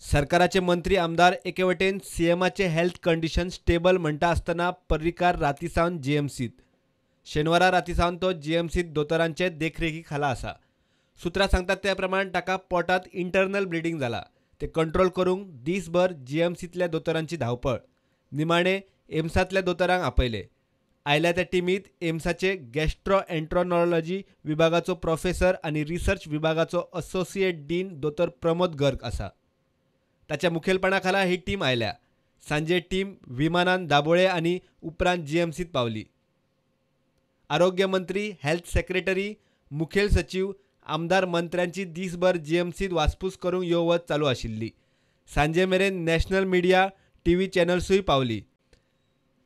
सरकाराचे मंत्री आमदार एके वटेन सीएमाचे हेल्थ कंडिशन स्टेबल म्हणटा आसतना पर्रीकार राती सावन जीएमसीत. शेनवारा राती सावन तो जीएमसीत दोतोरांचे देखरेखी खाला आसा. सुत्रां सांगतात त्या प्रमाण ताका पोटांत इंटरनल ब्लिडींग जाला. ते कंट्रोल करूंक दीसभर जीएमसींतल्या दोतोरांची धांवपळ. निमाणे एम्सांतल्या दोतोरांक आपयले. आयल्या त्या टिमीत एम्साचे गॅस्ट्रोएन्टेरोलॉजी विभागाचो प्रोफेसर आनी रिसर्च विभागाचो असोसिएट डीन दोतोर प्रमोद गर्ग आसा. ताच्या मुखेलपणा खाला ही टीम आयल्या. सांजे टीम विमानान दाबोळे आनी उपरांत जीएमसीत पावली. आरोग्य मंत्री, हेल्थ सेक्रेटरी, मुखेल सचीव, आमदार मंत्र्यांची दीसभर जीएमसीत वासपूस करूंक यो वच चालू आशिल्ली. सांजे मेरेन नॅशनल मिडिया, टीव्ही चॅनल्सूय पावली.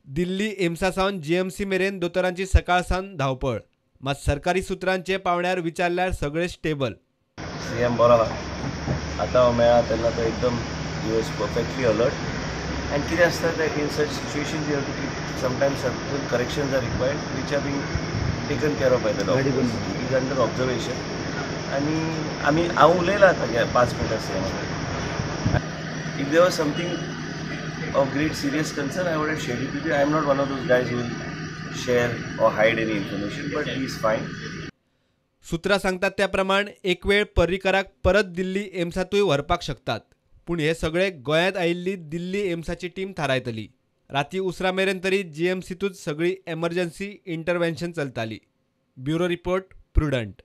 दिल्ली एम्सा सावन जीएमसी मेरेन दोतोरांची सकाळ सावन धांवपळ. मात सरकारी सुत्रांचे पावण्यार विचारल्यार सगळे स्टेबल. सीएम बरो आहा, आतां हांव मेळ्ळा तेन्ना तो एकदम he was perfectly alert. And कितें आसता that in such situations you have to keep sometimes certain corrections are required which are being taken care of by the doctors. Is under observation. आनी आमी हांव उलयलां आतां 5 मिनटां सीएमा कडेन. If there was something of great serious concern, I would have shared it with you. I am not one of those guys who will share or hide any information, but he is fine. सुत्रां सांगतात त्या प्रमाण एक वेळ पर्रीकाराक परत दिल्ली एम्सांतूय व्हरपाक शकतात. पूण हे सगळे गोंयांत आयिल्ली दिल्ली एम्साची टीम थारायतली. राती उसरां मेरेन तरी जीएमसीतूच सगळी एमर्जन्सी इंटरव्हेन्शन चलताली. Bureau report, Prudent.